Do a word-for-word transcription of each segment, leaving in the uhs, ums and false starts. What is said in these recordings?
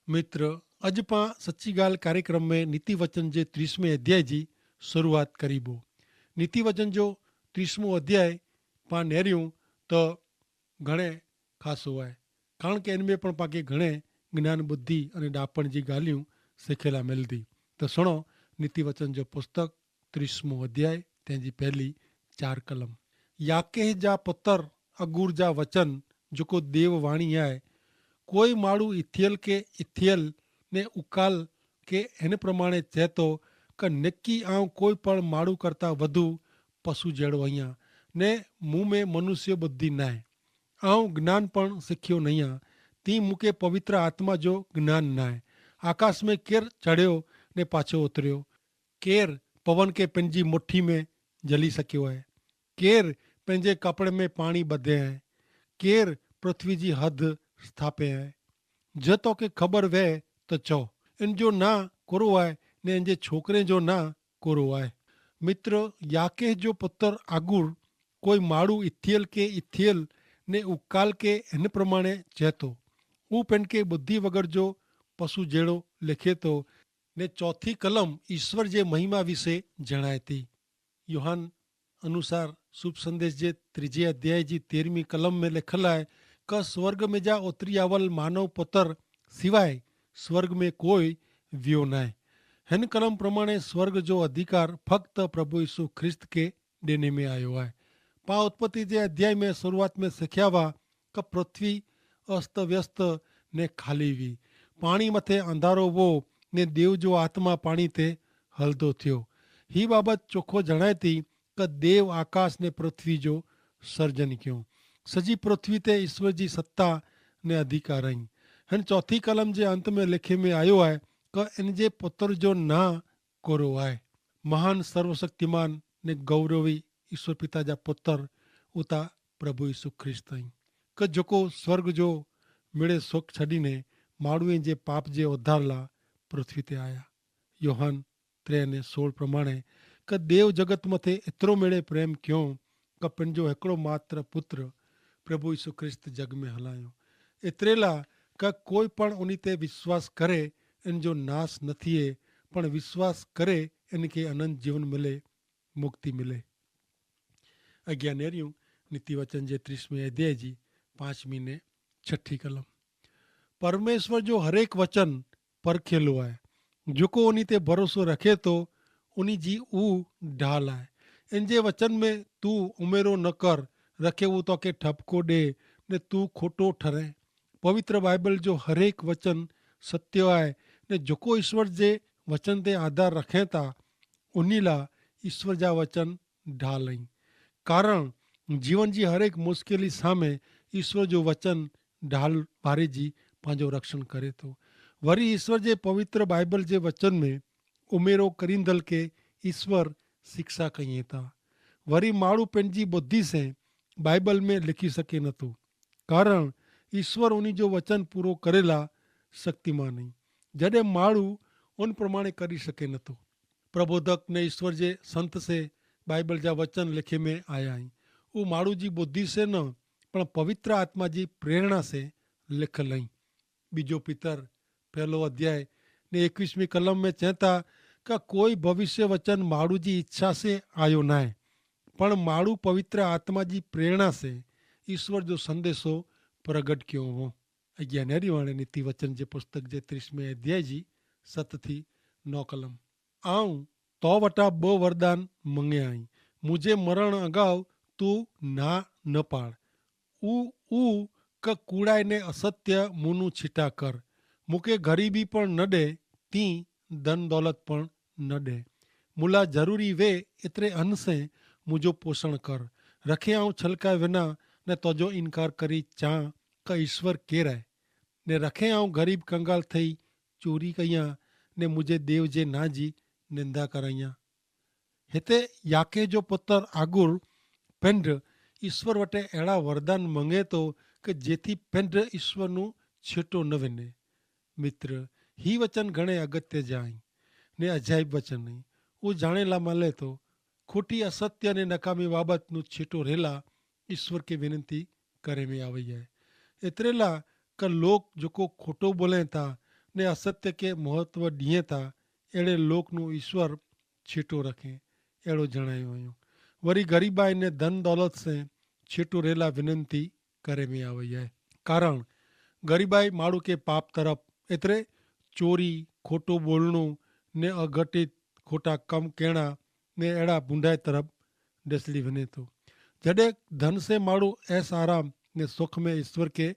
મિત્ર, અજ પાં સચ્ચી ગાલ કાર્યક્રમ મેં નીતિ વચન જે ત્રીસમે અધ્યાય જી શરૂઆત કરીબો. નીતિ વચન જો ત્રીસમો અધ્યાય પાં નેર્યું તો ઘણે ખાસો આય, કારણ કે એન મેં પણ પાંકે ઘણે જ્ઞાન બુદ્ધિ અને ડાપણ જી ગાલિયું શેખેલા મેલદી. તો સુણો, નીતિ વચન જો પુસ્તક ત્રીસમો અધ્યાય તેની પહેલી ચાર કલમ. યાકેહ જા પતર અગુર જા વચન, જોકો દેવ વાણી આય. કોઈ માડૂ ઇથિયલ કે ઇથિયલ ને ઉકાલ કે હેન પ્રમાણે ચેતો, કે નેકી આઉં કોઈ પણ માડૂ કરતા વધુ પશુ જેડો અહિયા, ને મું મેં મનુષ્ય બધી નાય. આઉં જ્ઞાન પણ સિખ્યો નહિયા, તી મુકે પવિત્ર આત્મા જો જ્ઞાન નાય. આકાશ મેં કેર ચડ્યો ને પાછો ઉતર્યો? કેર પવન કે પેનજી મોઠી મેં જલી સક્યો હૈ? કેર પેનજે કપડ઼ે મેં પાણી બધે હૈ? કેર પૃથ્વી જી હદ સ્થાપે હૈ? જે તો કે ખબર વૈ તો ચો. એન જો ના કોરો હૈ ને એન જે છોકરે જો ના કોરો હૈ? મિત્ર, યાકેહ જો પત્ર આંગુર કોઈ માડૂ ઇથિયલ કે ઇથિયલ ને ઉકાલ કે એન પ્રમાણે ચેતો. ઉપને કે બધી વગર જો પશુ જેડો લેખેતો. ને ચોથી કલમ ઈસ્વર જે મહિમા વિશે જણાયતી. યોહાન અનુસાર શુભ સંદેશ જે ત્રીજે અધ્યાય જી તેરમી કલમ મેં લેખલ આય, કે સ્વર્ગ મેં જા ઓતરી આવલ માનવ પતર સિવાય સ્વર્ગ મેં કોઈ વ્યો નાય. હેન કલમ પ્રમાણે સ્વર્ગ જો અધિકાર ફક્ત પ્રભુ ઈસુ ખ્રિસ્ત કે દેને મેં આયો આય. પા ઉત્પત્તિ જે અધ્યાય મેં શરૂઆત મેં સિખ્યાવા કે પૃથ્વી અસ્તવ્યસ્ત ને ખાલી વી, પાણી મતે અંધારો વો, ને દેવ જો આત્મા પાણી તે હલદો થયો. હી બાબત ચોખો જણાયતી કે દેવ આકાશ ને પૃથ્વી જો સર્જન ક્યો. સજી પૃથ્વી તે ઈસ્વર જી સત્તા ને અધિકાર હૈં. હેન ચોથી કલમ જે અંત મેં લેખે મેં આયો હૈ કે એન જે પત્ર જો ના કોરો આય. મહાન સર્વશક્તિમાન ને ગૌરવી ઈસ્વર પિતા જા પત્ર ઉતા પ્રભુ ઈસુ ખ્રિસ્ત હૈં, કે જોકો સ્વર્ગ જો મેળે સોખ છડીને માણુએ જે પાપ જે ઓધારલા પૃથ્વી તે આયા. યોહાન ત્રે ને સોળ પ્રમાણે, કે દેવ જગત મતે એતરો મેળે પ્રેમ ક્યો કે પન જો હેકડો માત્ર પુત્ર પ્રભુ ઈસુ ખ્રિસ્ત જગ મેં હલાયો. એતરેલા કે કોઈ પણ ઉની તે વિશ્વાસ કરે એન જો નાસ ન થિયે, પણ વિશ્વાસ કરે એન કે અનંત જીવન મિલે, મુક્તિ મિલે. અજ્ઞાનેરિયું નીતિ વચન જે ત્રીસમે અધ્યાય જી પાંચમી ને છઠી કલમ. પરમેશ્વર જો હરેક વચન પરખેલો આય. જોકો ઉની તે ભરોસો રખે તો ઉની જી ઉ ઢાલ આય. એન જે વચન મેં તું ઉમેરો ન કર, રખે ઉ તો કે ઠપકો દે ને તું ખોટો ઠરે. પવિત્ર બાઈબલ જો હરેક વચન સત્ય આય, ને જોકો ઈસ્વર જે વચન તે આધાર રખે તા ઉની લા ઈસ્વર જા વચન ઢાલ અહીં. કારણ જીવન જી હરેક મુશ્કેલી સામે ઈસ્વર જો વચન ઢાલ વારે જી પાંજો રક્ષણ કરે તો. વરી ઈસ્વર જે પવિત્ર બાઈબલ જે વચન મેં ઉમેરો કરીંદલ કે ઈસ્વર શિક્ષા કહિએ તા. વરી માણુ પેનજી બુદ્ધિ સે બાઈબલ મેં લેખી સકે નતો, કારણ ઈસ્વર ઉની જો વચન પૂરો કરેલા શક્તિમાન અહીં. જડે માણુ ઉન પ્રમાણે કરી સકે નતો. પ્રબોધક ને ઈસ્વર જે સંત સે બાઈબલ જા વચન લેખે મેં આયા હૈં. ઉહ માડૂ જી બુદ્ધિ સે ન પણ પવિત્ર આત્મા જી પ્રેરણા સે લેખલ હૈં. બીજો પિતર પહેલો અધ્યાય ને એકવીસમી કલમ મેં ચેતા, કા કોઈ ભવિષ્ય વચન માડૂ જી ઇચ્છા સે આયો નાય, પણ માડૂ પવિત્ર આત્મા જી પ્રેરણા સે ઈસ્વર જો સંદેશો પ્રગટ ક્યો હો. અજ્ઞાનેરી વાણે નીતિ વચન જે પુસ્તક જે ત્રીસમે અધ્યાય જી સત થી નો કલમ. આઉં તો વટા બહ વરદાન મંગે આઈ. મુઝે મરણ અગાઉ તું ના ન પાડ. ઉ ઉ ક કુડાઈ ને અસત્ય મુનું છીટા કર. મુકે ગરીબી પણ ન દે, તી ધન દોલત પણ ન દે. મુલા જરૂરી વે એતરે અનસે મુજો પોષણ કર. રખે આઉં છલકાય વેના ને તોજો ઇનકાર કરી ચા ક ઈશ્વર કેરાય. ને રખે આઉં ગરીબ કંગાલ થઈ ચોરી કહિયા ને મુઝે દેવ જે ના જી નિંદા કરાયા. હેતા યાકે જો પતર આંગુર પેંડ ઈસ્વર વટે એડા વરદાન મંગેતો કે જેથી પેંડ ઈસ્વરનું છેટો ન વેને. મિત્ર, હી વચન ઘણે અગત્ય જાઈ ને અજાયબ વચન નહીં. ઉજાણે લા મલેતો ખોટી અસત્ય ને નકામી બાબતનું છેટો રહેલા ઈસ્વર કે વિનંતી કરે મેં આવે હૈ. એતરેલા કે લોક જોકો ખોટો બોલે તા ને અસત્ય કે મહત્વ દિયે તા એડે લોક નું ઈસ્વર છીટો રખે એડો જણાયો અયો. વરી ગરીબાઈ ને ધન દોલત સે છીટો રહેલા વિનંતી કરે મેં આવે હૈ. કારણ ગરીબાઈ માડૂ કે પાપ તરફ એતરે ચોરી, ખોટો બોલણો ને અગટિત ખોટા કમ કહેણા ને એડા ભૂંડાઈ તરફ ડેસલી વને તો. જડે ધન સે માડૂ એસ આરામ ને સુખ મેં ઈસ્વર કે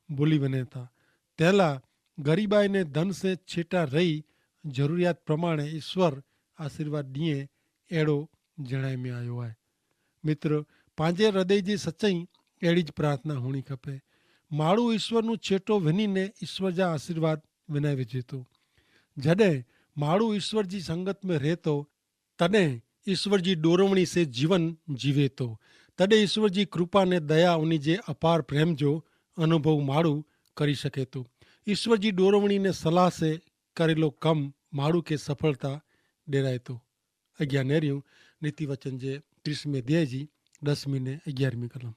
ભૂલી વને તા તેલા ગરીબાઈ ને ધન સે છીટા રહી જરૂરિયાત પ્રમાણે ઈસ્વર આશીર્વાદ દિયે એડો જણાઈ મેં આયો હૈ. મિત્ર, પાંજે હૃદય જી સચ્ચાઈ એડી જ પ્રાર્થના હોણી ખપે. માડૂ ઈસ્વર નું છેટો વિની ને ઈસ્વર જા આશીર્વાદ વિનાઈ વિજેતો. જડે માડૂ ઈસ્વર જી સંગત મેં રહેતો તદે ઈસ્વર જી ડોરવણી સે જીવન જીવેતો. તદે ઈસ્વર જી કૃપા ને દયા ઉની જે અપાર પ્રેમ જો અનુભવ માડૂ કરી શકેતો. ઈસ્વર જી ડોરવણી ને સલાહ સે કરેલો કમ માડૂ કે સફળતા ડેરાયતો. અજ્ઞાનેરિયું નીતિવચન જે ત્રીસમે દેહ જી દસમી ને અગિયારમી કલમ.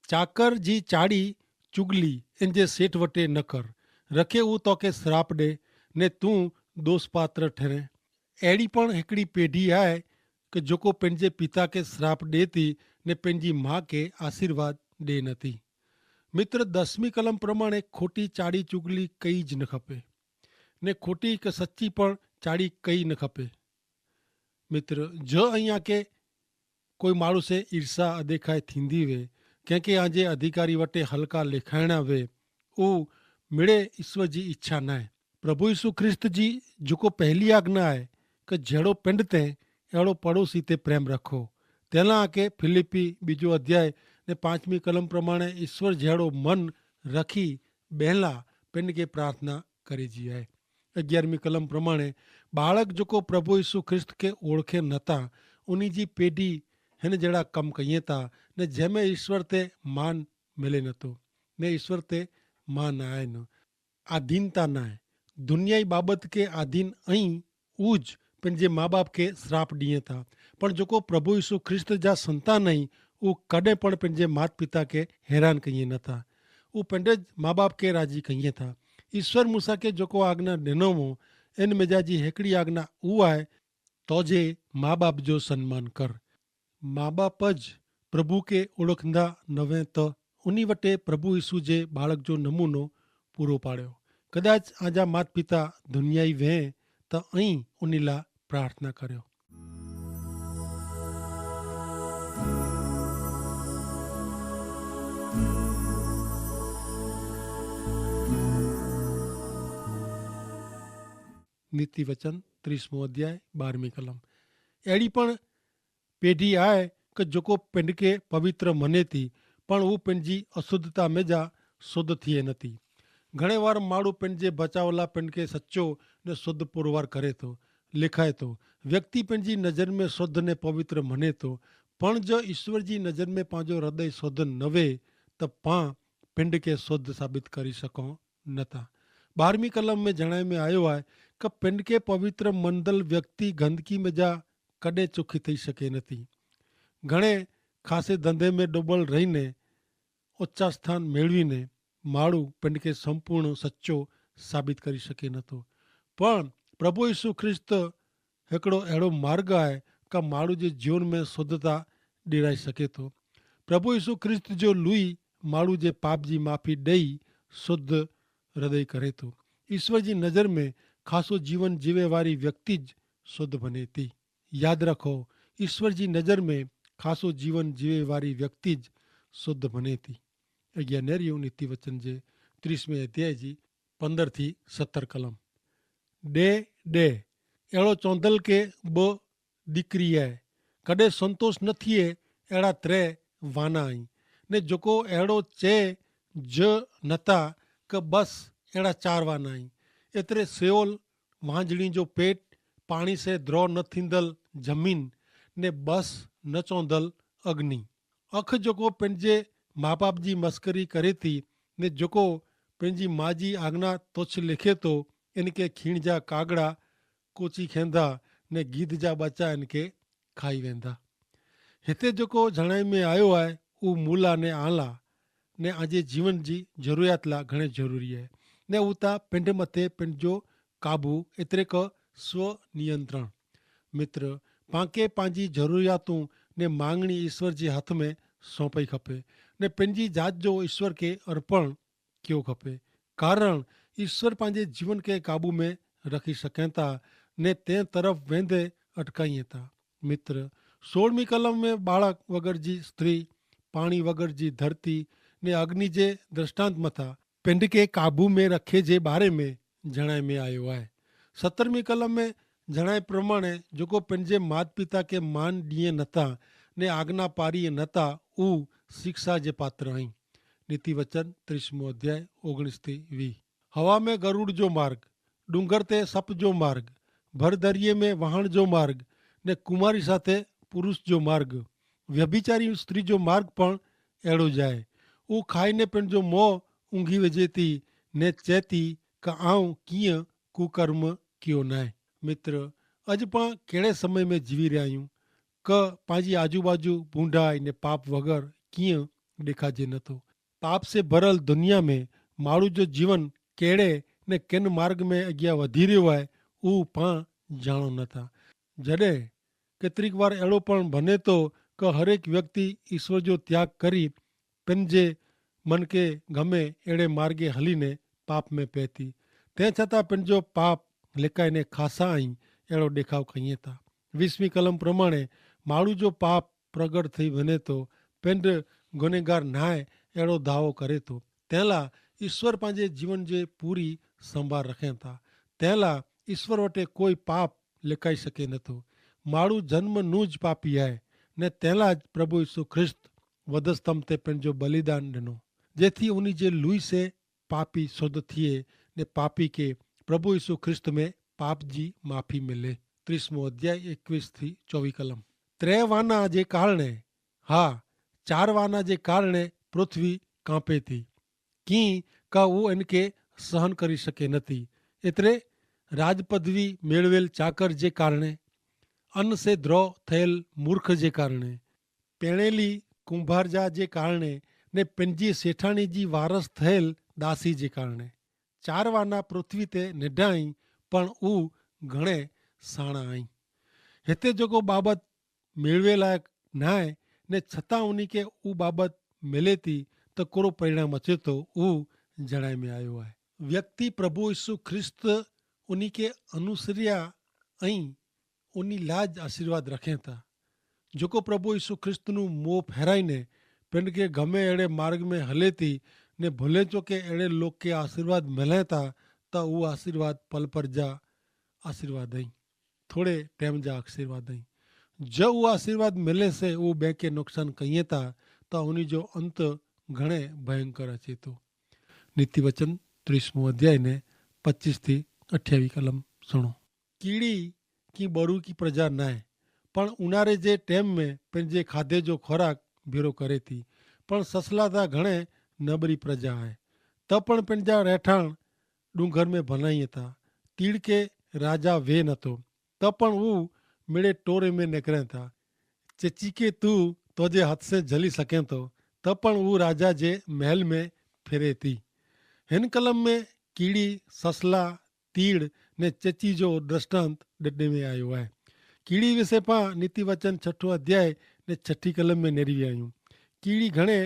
ચાકર જી ચાડી ચુગલી એન જે સેઠ વટે ન કર. રખે ઉતો કે શ્રાપ દે ને તું દોષપાત્ર ઠરે. એડી પણ હિકડી પેઢી આય કે જોકો પેનજે પિતા કે શ્રાપ દેતી ને પેનજી મા કે આશીર્વાદ દે નથી. મિત્ર, દસમી કલમ પ્રમાણે ખોટી ચાડી ચુગલી કઈ જ ન ખપે ને ખોટી કે સચ્ચી પણ ચાડી કઈ ન ખપે. મિત્ર, જો અહિયા કે કોઈ માણુસે ઈર્ષ્યા અદેખાઈ થીંદી વે, કેંકે આજે અધિકારી વટે હલકા લેખાયણા વે, ઉ મિડે ઈસ્વર જી ઇચ્છા નાય. પ્રભુ ઈસુ ખ્રિસ્ત જી જકો પહેલી આજ્ઞા આય કે જેડો પિંડ તે એડો પડોસી તે પ્રેમ રખો. તેલા આકે ફિલિપ્પી બીજો અધ્યાય ને પાંચમી કલમ પ્રમાણે ઈસ્વર જેડો મન રખી બહેલા પિંડ કે પ્રાર્થના કરે જી આય. અગિયારમી કલમ પ્રમાણે બાળક જોકો પ્રભુ ઈસુ ખ્રિસ્ત કે ઓળખે નતા ઉની જી પેઢી હેન જેડા કમ કહિયે તા ને જેમે ઈસ્વર તે માન મેલે નતો ને ઈસ્વર તે માન આય ન. આધીનતા નાય દુનિયાઈ બાબત કે આધીન અહીં ઉજ પેનજે મા બાપ કે શ્રાપ દિયે તા. પણ જોકો પ્રભુ ઈસુ ખ્રિસ્ત જા સંતા નહીં ઉ કદે પણ પેનજે માત પિતા કે હેરાન કહિયે નતા. ઉ પેનજે મા બાપ કે રાજી કહિયે તા. ઈસ્વર મૂસા કે જોકો આજ્ઞા દેનો વો એન મેજા જી હેકડી આજ્ઞા ઉ આય, તો જે મા બાપ જો સન્માન કર. મા બાપ જ પ્રભુ કે ઓળખંદા નવે તો ઉની વટે પ્રભુ ઈસુ જે બાળક જો નમૂનો પૂરો પાડ્યો. કદાચ આજા માત પિતા ધુનિયાઈ વહેં તો અહીં ઉની લા પ્રાર્થના કર્યો. નીતિ વચન ત્રીસમો અધ્યાય બારમી કલમ. એડી પણ પેઢી આય કે જોકો પિંડ કે પવિત્ર મને તી પણ ઉ પિંડ જી અશુદ્ધતા મેં જા શુદ્ધ થિયે નથી. ઘણે વાર માડૂ પિંડ જે બચાવલા પિંડ કે સચો ને શુદ્ધ પુરવાર કરે તો લેખાય તો વ્યક્તિ પિંડ જી નજર મેં શુદ્ધ ને પવિત્ર મને તો પણ જો ઈસ્વર જી નજર મેં પાંજો હૃદય શુદ્ધ નવે તો પાં પિંડ કે શુદ્ધ સાબિત કરી શકો નતા. બારમી કલમ મેં જણાય મેં આયો આય કે પિંડ કે પવિત્ર મંદલ વ્યક્તિ ગંદકી મેં જા કદે ચોખી થઈ શકે નથી. ઘણે ખાસે ધંધે મેં ડોબલ રહીને ઓચ્છા સ્થાન મેળવીને માડૂ પિંડ કે સંપૂર્ણ સચો સાબિત કરી શકે નતો. પણ પ્રભુ ઈસુ ખ્રિસ્ત હેકડો એડો માર્ગ આય કા માડૂ જે જીવન મેં શુદ્ધતા ડેરાઈ શકે તો. પ્રભુ ઈસુ ખ્રિસ્ત જો લુઈ માડૂ જે પાપ જી માફી દઈ શુદ્ધ હૃદય કરે તો. ઈસ્વર જી નજર મેં ખાસો જીવન જીવે વારી વ્યક્તિ જ શુદ્ધ ભને તી. યાદ રાખો, ઈસ્વર જી નજર મેં ખાસો જીવન જીવે વારી વ્યક્તિ જ શુદ્ધ ભને તી. અજ્ઞાનેરિયો નીતિ વચન જે ત્રીસમે અધ્યાય જી પંદર થી સત્તર કલમ. ડે ડે એડો ચોંધલ કે બો દીકરી હૈ. કદે સંતોષ ન થિયે એડા ત્રે વાના હૈં. ને જોકો એડો ચે જ નતા કે બસ એડા ચાર વાના હૈં. એતરે સેવલ વાંજણી જો પેટ પાણી સે દ્રો ન થીંદલ જમીન ને બસ ન ચોંદલ અગ્નિ. અખ જોકો પેનજે માબાપ જી મસ્કરી કરે થી ને જોકો પેનજી માજી આગના તોછ લેખે તો એનકે ખીણ જા કાગડા કોચી ખેંધા ને ગીધ જા બચા એનકે ખાઈ વેંધા. હેતે જોકો જણાઈ મેં આયો આય ઉહ મૂલા ને આલા ને આજે જીવન જી જરૂરિયાત લા ઘણે જરૂરી આય. ને ઉતા પેંધ મતે પેંધ જો કાબુ એતરે કે સ્વનિયંત્રણ. મિત્ર, પાંકે પાંજી જરૂરિયાતું ને માંગણી ઈસ્વર જે હાથ મેં સોંપાઈ ખપે, ને પેંજી જાત જો ઈસ્વર કે અર્પણ ક્યો ખપે. કારણ ઈસ્વર પાંજે જીવન કે કાબુ મેં રખી શકેતા ને તે તરફ વેંધે અટકાઈ હતા. મિત્ર, સોળમી કલમ મેં બાળક વગર જી સ્ત્રી, પાણી વગર જી ધરતી ને અગ્નિ જે દ્રષ્ટાંત મતા પેંધ કે કાબૂ મેં રખે જે બારે મેં જણાય મેં આયો હૈ. સત્તરમી કલમ મેં જણાય પ્રમાણે જોકો પેંધ જે માત પિતા કે માન દિયે નતા ને આગના પારી નતા ઉ શિક્ષા જે પાત્ર હૈં. નીતિ વચન ત્રીસમો અધ્યાય ઓગણીસ થી વી. હવા મેં ગરુડ જો માર્ગ, ડુંગર તે સપ જો માર્ગ, ભરદરિયે મેં વહાણ જો માર્ગ, ને કુમારી સાથે પુરુષ જો માર્ગ, વ્યભિચારી સ્ત્રી જો માર્ગ પણ એડો જાય. ઉ ખાઈ ને પેંધ જો મોં ઉંગી વજેતી ને ચેતી કે આઉં કિયાં કુકર્મ કિયો નાય. મિત્ર, અજ પાં કેડ઼ે સમય મેં જીવી રહ્યા હૈં? કે પાંજી આજુબાજુ ભૂંડાઈ ને પાપ વગર કિયાં દેખાજે નતો? પાપ સે ભરલ દુનિયા મેં માણુ જો જીવન કેડ઼ે ને કેન માર્ગ મેં અગિયા વધી રહ્યો હૈ, ઉપાં જાણો નતા. જડે કેતરીક વાર એડો પણ ભને તો કે હરેક વ્યક્તિ ઈસ્વર જો ત્યાગ કરી પેનજે મન કે ગમે એડે માર્ગે હલી ને પાપ મેં પૈતી, તે છતાં પેનજો પાપ લેકાઈ ને ખાસા અહીં એડો દેખાવ કહિયે તા. વીસમી કલમ પ્રમાણે માણુ જો પાપ પ્રગટ થઈ ભને તો પેંધ ગુનેગાર નાય એડો ધાવો કરે તો. તેલા ઈસ્વર પાંજે જીવન જે પૂરી સંભાર રખે તા. તેલા ઈસ્વર વટે કોઈ પાપ લેકાઈ શકે નતો. માણુ જન્મ નું જ પાપી આય, ને તેલા જ પ્રભુ ઈસુ ખ્રિસ્ત વધસ્તંભ તે પેનજો બલિદાન દેનો, જેથી ઉની જે લુઈ સે પાપી શોધ થિયે, ને પાપી કે પ્રભુ ઈસુ ખ્રિસ્ત મેં પાપ જી માફી મેલે. ત્રીસમો અધ્યાય એકવીસ થી ચોવી કલમ. ત્રે વાના જે કારણે, હા, ચાર વાના જે કારણે પૃથ્વી કાંપે થી. કિંકા ઉ એનકે સહન કરી શકે નથી. એતરે રાજપદવી મેળવેલ ચાકર જે કારણે, અન્ન સે દ્રોહ થયેલ મૂર્ખ જે કારણે, પેણેલી કુંભારજા જે કારણે, ને પેનજી સેઠાણી જી વારસ થયેલ દાસી જે કારણે. ચારવાના પૃથ્વી તે નેઢા અહીં, પણ ઉં ઘણે સાણા અહીં. હેતે જોકો બાબત મેળવેલા નાય, ને છતાં ઉની કે ઉં બાબત મેલેતી, તો કોરો પરિણામ અચેતો ઉં જણાય મેં આયો હૈ. વ્યક્તિ પ્રભુ ઈસુ ખ્રિસ્ત ઉની કે અનુસર્યા અહીં ઉની લાજ આશીર્વાદ રખેતા. જોકો પ્રભુ ઈસુ ખ્રિસ્તનું મોં ફેરાઈને પેનકે ગમે એડે માર્ગ મેં હલેતી, ને ભલે ચોકે એડે લોકે આશીર્વાદ મેલેતા, તો ઉં આશીર્વાદ પલપર જા આશીર્વાદ અહીં, થોડે ટેમ જા આશીર્વાદ અહીં. જો ઉં આશીર્વાદ મેલે સે ઉં બેંકે નુકસાન કહિયે તા, તો ઉની જો અંત ઘણે ભયંકર હશે તો. નીતિવચન ત્રીસમો અધ્યાય ને પચ્ચીસ થી અઠ્યાવી કલમ સુણો. કીડી કી બરૂ કી પ્રજા નાય, પણ ઉનારે જે ટેમ મેં પેનજે ખાધે જો ખોરાક ભેરો કરે તી. પણ સસલા તા ઘણે નબરી પ્રજા આય, તો પણ પેનજા રહેઠાણ ડુંગર મેં ભનાઈ તા. તીડકે રાજા વે નતો, તો પણ ઉં મેળે ટોરે મેં નેકરે તા. ચેચી કે તું તોજે હાથ સે જલી સકે તો, તો પણ ઉં રાજા જે મહેલ મેં ફેરે તી. હેન કલમ મેં કીડી, સસલા, તીડ ને ચેચી જો દ્રષ્ટાંત ડેડે મેં આયો હૈ. કીડી વિશે પા નીતિવચન છઠો અધ્યાય ને છઠી કલમ મેં નેરી આયું. કીડી ઘણે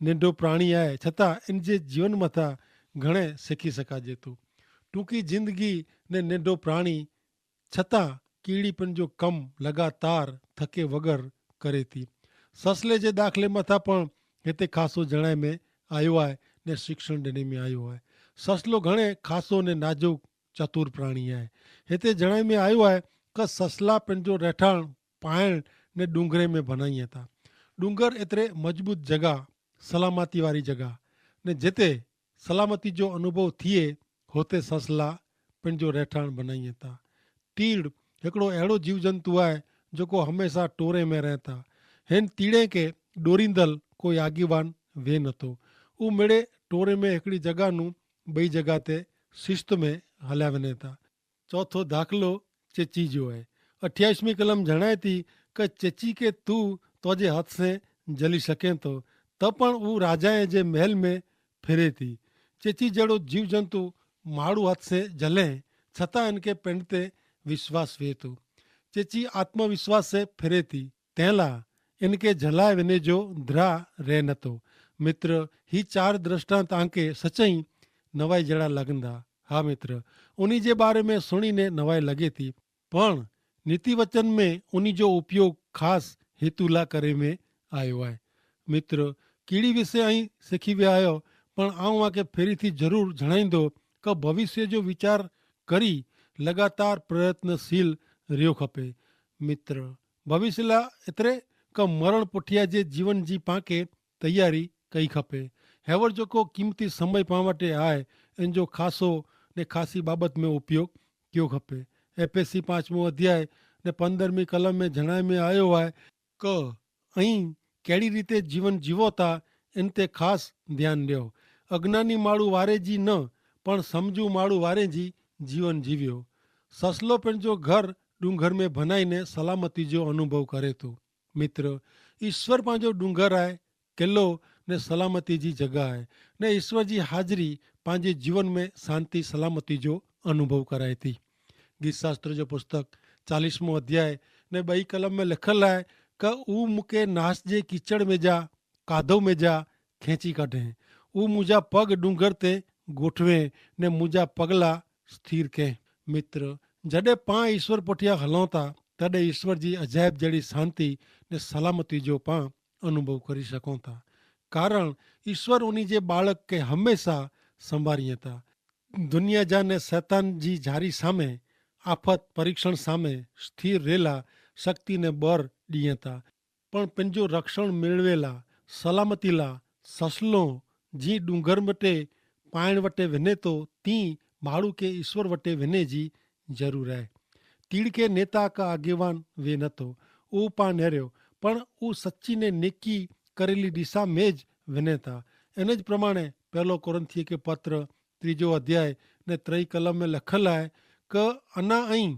નેંડો પ્રાણી આય, છતાં એન જે જીવન મતા ઘણે શીખી શકાજે તું. ટૂંકી જિંદગી ને નેંડો પ્રાણી છતાં કીડી પણ જો કમ લગાતાર થકે વગર કરે તી. સસલે જે દાખલે મતા પણ હેતે ખાસો જણાય મેં આયો આય ને શિક્ષણ દેને મેં આયો આય. સસલો ઘણે ખાસો ને નાજુક ચતુર પ્રાણી આય. હેતે જણાય મેં આયો આય કે સસલા પણ જો રહેઠાણ પાયણ ને ડુંગરે મેં ભનાઈ હતા. ડુંગર એતરે મજબૂત જગા, સલામતી વારી જગા, ને જેતે સલામતી જો અનુભવ થિયે, હોતે સસલા પેનજો રહેઠાણ ભનાઈ હતા. તીડ હેકડો એડો જીવજંતુ આય, જોકો હમેંસા ટોરે મેં રહેતા. હેન તીડે કે ડોરીંદલ કોઈ આગીવાન વે નતો. ઉમેડે ટોરે મેં હેકડી જગાનું બઈ જગા તે શિસ્ત મેં હલાવે નેતા. ચોથો ધાખલો ચેચી જો હૈ. અઠ્યાઈસમી કલમ જણાયતી કે ચેચી કે તું તોજે હાથ સે જલી શકેતો, તો પણ ઉં રાજાએ જે મહેલ મેં ફેરેતી. ચેચી જેડો જીવજંતુ માડૂ હાથ સે જલે છતાં એનકે પેંડ તે વિશ્વાસ વેતુ. ચેચી આત્મવિશ્વાસ સે ફેરેતી તેલા એનકે જલાય વેને જો દ્રા રહે નતો. મિત્ર, હી ચાર દ્રષ્ટાંત આંકે સચઈ નવાઈ જેડા લગંદા. હા મિત્ર, ઉની જે બારે મેં સુણીને નવાઈ લગેતી. પણ નીતિવચન મેં ઉની જો ઉપયોગ ખાસ હેતુલા કરે મેં આયો આય. મિત્ર, કીડી વિશે અહીં શીખી વ્યા આયો. પણ આઉં આકે ફેરી થી જરૂર જણાઈંદો કે ભવિષ્ય જો વિચાર કરી લગાતાર પ્રયત્નશીલ રહ્યો ખપે. મિત્ર, ભવિષ્યલા એતરે કે મરણ પુઠ્યા જે જીવન જી પાંકે તૈયારી કઈ ખપે. હેવર જોકો કિંમતી સમય પાં વટે આય એન જો ખાસો ને ખાસી બાબત મેં ઉપયોગ કયો ખપે. એફેસી પાંચમો અધ્યાય ને પંદરમી કલમ મેં જણાય મેં આયો આય કે અહીં કેડી રીતે જીવન જીવો તા એન તે ખાસ ધ્યાન લ્યો. અજ્ઞાની માળુ વારે જી ન પણ સમજુ માળુ વારે જી જીવન જીવ્યો. સસલો પણ જો ઘર ડુંગર મેં ભનાઈ ને સલામતી જો અનુભવ કરે તો. મિત્ર, ઈસ્વર પાંજો ડુંગર આય, કેલો ને સલામતી જી જગા આય. ને ઈસ્વર જી હાજરી પાંજે જીવન મેં શાંતિ સલામતી જો અનુભવ કરાય થી. ગીતશાસ્ત્ર જો પુસ્તક ચાલીસમો અધ્યાય ને બઈ કલમ મેં લેખલ આય કે ઉ મુકે નાસ જે કિચડ મેં જા કાધો મેં જા ખેંચી કાઢે. ઉ મુજા પગ ડુંગર તે ગોઠવે ને મુજા પગલા સ્થિર કહેં. મિત્ર, જડે પાં ઈસ્વર પઠિયા હલોતા તદે ઈસ્વર જી અજાયબ જેડી શાંતિ ને સલામતી જો પાં અનુભવ કરી શકોતા. કારણ ઈસ્વર ઉની જે બાળક કે હમેંશા સંભારી હતા. દુનિયા જા ને સૈતાન જી જારી સામે આફત પરિક્ષણ સામે સ્થિર રહેલા શક્તિ ને બર દિયે તા. પણ પંજો રક્ષણ મેળવેલા સલામતી લા સસલો જી ડુંગર વટે પાયણ વટે વને તો તી માળુ કે ઈસ્વર વટે વને જી જરૂર હૈ. તિડકે નેતા કા આગેવાન વે નતો. ઉપાનેર્યો પણ ઉસચ્ચી ને નેકી કરેલી દિશા મેં જ વને તા. એન જ પ્રમાણે પહેલો કોરિંથીય કે પત્ર ત્રીજો અધ્યાય ને ત્રય કલમ મેં લખલ હૈ કે અના અહીં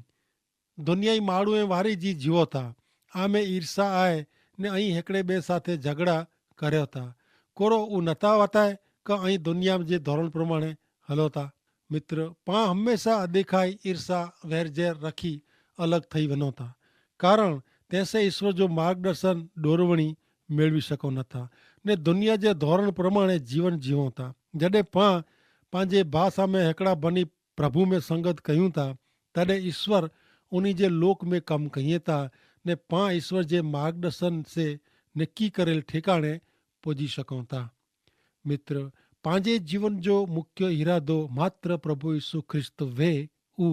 દુનિયાઈ માળુ એ વારી જી જીવો થા. આમે ઈર્ષ્યા આય ને અહીં હેકડ઼ે બે સાથે ઝગડા કર્યો થા. કોરો ઉ નતા વતાય કે અહીં દુનિયા જે ધોરણ પ્રમાણે હલો થા. મિત્ર, પાં હમેંશા અદેખાઈ ઈર્ષ્યા વહેરજેર રખી અલગ થઈ વનો થા. કારણ તેસે ઈસ્વર જો માર્ગદર્શન ડોરવણી મેળવી શકો નથા. ને દુનિયા જે ધોરણ પ્રમાણે જીવન જીવો થા. જડે પાં પાંજે ભા સામે હેકડ઼ા ભની પ્રભુ મેં સંગત કહ્યું થા, તદે ઈસ્વર ઉની જે લોક મેં કમ કહિયે થા ને પાં ઈસ્વર જે માર્ગદર્શન સે નેકી કરેલ ઠેકાણે પોજી શકો થા. મિત્ર, પાંજે જીવન જો મુખ્ય હિરાદો માત્ર પ્રભુ ઈસુ ખ્રિસ્ત વે ઉ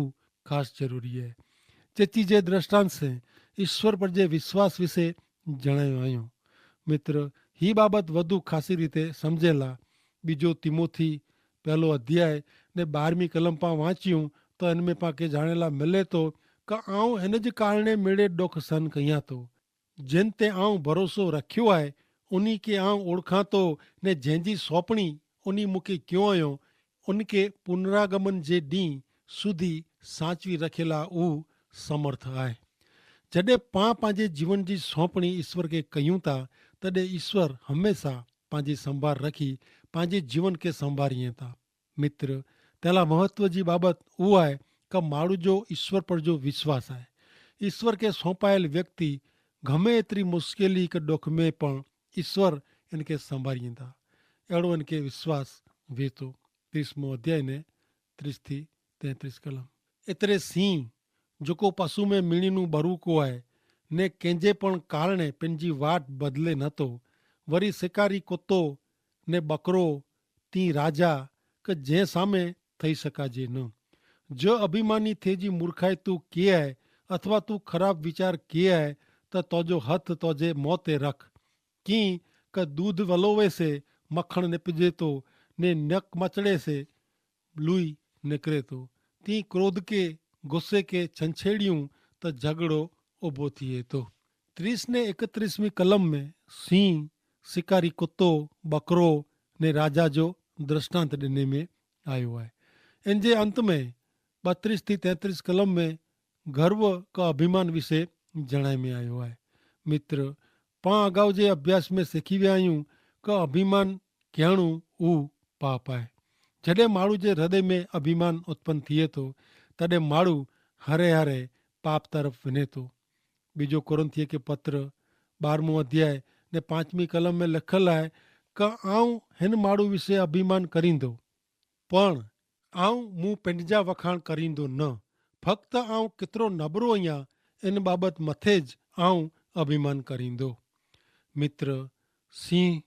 ખાસ જરૂરી હૈ. ચેચી જે દ્રષ્ટાંત સે ઈસ્વર પર જે વિશ્વાસ વિશે જણાયો આયો. મિત્ર, હી બાબત વધુ ખાસી રીતે સમઝેલા. બીજો તિમોથી પહેલો અધ્યાય ને બારમી કલમ પાં વાંચ્યું તો એન મેં પાંકે જાણેલા મલે તો કે આઉં હેન જ કારણે મેળે ડોખ સન કહિયા તો. જેન તે આઉં ભરોસો રખ્યો આય ઉની કે આઉં ઓળખાતો ને જેન જી સોંપણી ઉની મુકે ક્યો આયો ઉનકે પુનરાગમન જે દી સુધી સાંચવી રખેલા ઉ સમર્થ આય. જડે પાં પાંજે જીવન જી સોંપણી ઈસ્વર કે કહ્યું તા તદે ઈસ્વર હમેંશા પાંજી સંભાર રખી પાંજે જીવન કે સંભારી તા. મિત્ર, તેલા મહત્વ જી બાબત ઉ આય કે માડૂ જો ઈસ્વર પર જો વિશ્વાસ આય. ઈસ્વર કે સોંપાયેલ વ્યક્તિ ગમે એતરી મુશ્કેલી કે ડોખ મેં પણ ઈસ્વર એનકે સંભારી તા. એડો એનકે વિશ્વાસ વેતો. ત્રીસમો અધ્યાય ને ત્રીસ થી તેત્રીસ કલમ. એતરે સિંહ જોકો પશુ મેં મિણીનું બરૂકો આય ને કેંજે પણ કારણે પેનજી વાટ બદલે નતો. વરી સિકારી કોતો ને બકરો તી રાજા કે જે સામે થઈ સકાજે ન. જો અભિમાની થે જી મૂર્ખાઈ તું કિયા હૈ અથવા તું ખરાબ વિચાર કિયા હૈ, તો તોજો હત તોજે મોતે રખ. કિંક દૂધ વલોવે સે મખણ નેપજે તો ને નક મચડે સે લુઈ નેકરે તો. તી ક્રોધ કે ગુસ્સે કે છંછેડ઼િયું તો ઝગડો ઉભો થિયે તો. ત્રીસ ને એકત્રીસમી કલમ મેં સિંહ, સિકારી કુત્તો, બકરો ને રાજા જો દ્રષ્ટાંત દેને મેં આયો હૈ. એન જે અંત મેં બત્રીસ થી તેત્રીસ કલમ મેં ગર્વ કા અભિમાન વિશે જણાઈ મેં આયો હૈ. મિત્ર, પાં અગાઉ જે અભ્યાસ મેં શીખી વ્યા આયું કા અભિમાન કહેણું ઉ પાપ હૈ. જડે માણૂ જે હૃદય મેં અભિમાન ઉત્પન થિયે તો, તદે માણૂ હરે હરે પાપ તરફ વિને તો. બીજો કોરિંથીય કે પત્ર બારમો અધ્યાય ને પાંચમી કલમ મેં લખલ હૈ, કે આઉં હેન માણૂ વિશે અભિમાન કરીંદો, પણ આઉં મું પેનજા વખાણ કરીંદો ન. ફક્ત આઉં કિતરો નબરો અહિયા એન બાબત મતે જ આઉં અભિમાન કરીંદો. મિત્ર, સિંહ,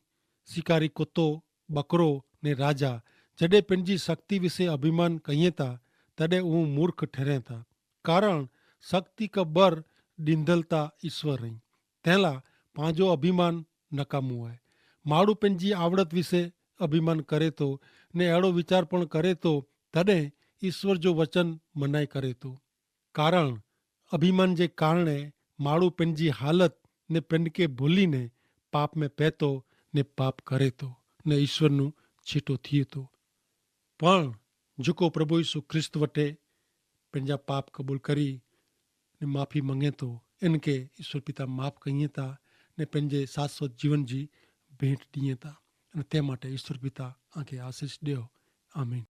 સિકારી કુત્તો, બકરો ને રાજા જડે પેનજી શક્તિ વિશે અભિમાન કહિયે તા, તદે ઉં મૂર્ખ ઠેરે તા. કારણ શક્તિ કા બર દીંધલ તા ઈસ્વર હૈં. તેલા પાંજો અભિમાન નકામું હૈ. માણૂ પેનજી આવડત વિશે અભિમાન કરે તો ને એડો વિચાર પણ કરે તો, તદે ઈસ્વર જો વચન મનાઈ કરે તો. કારણ અભિમાન જે કારણે માણૂ પેનજી હાલત ને પેનકે ભૂલી ને પાપ મેં પેતો ને પાપ કરે તો ને ઈસ્વરનું છીટો થિયે તો. પણ જકો પ્રભુ ઈસુ ખ્રિસ્ત વટે પેનજા પાપ કબૂલ કરી ને માફી મંગે તો, એનકે ઈસ્વર પિતા માફ કહિયે તા ને પેનજે સાસ્વત જીવન જી ભેંટ દિયે તા. અને તે માટે ઈસ્વર પિતા આંખે આશીસ દેવ. આમીન.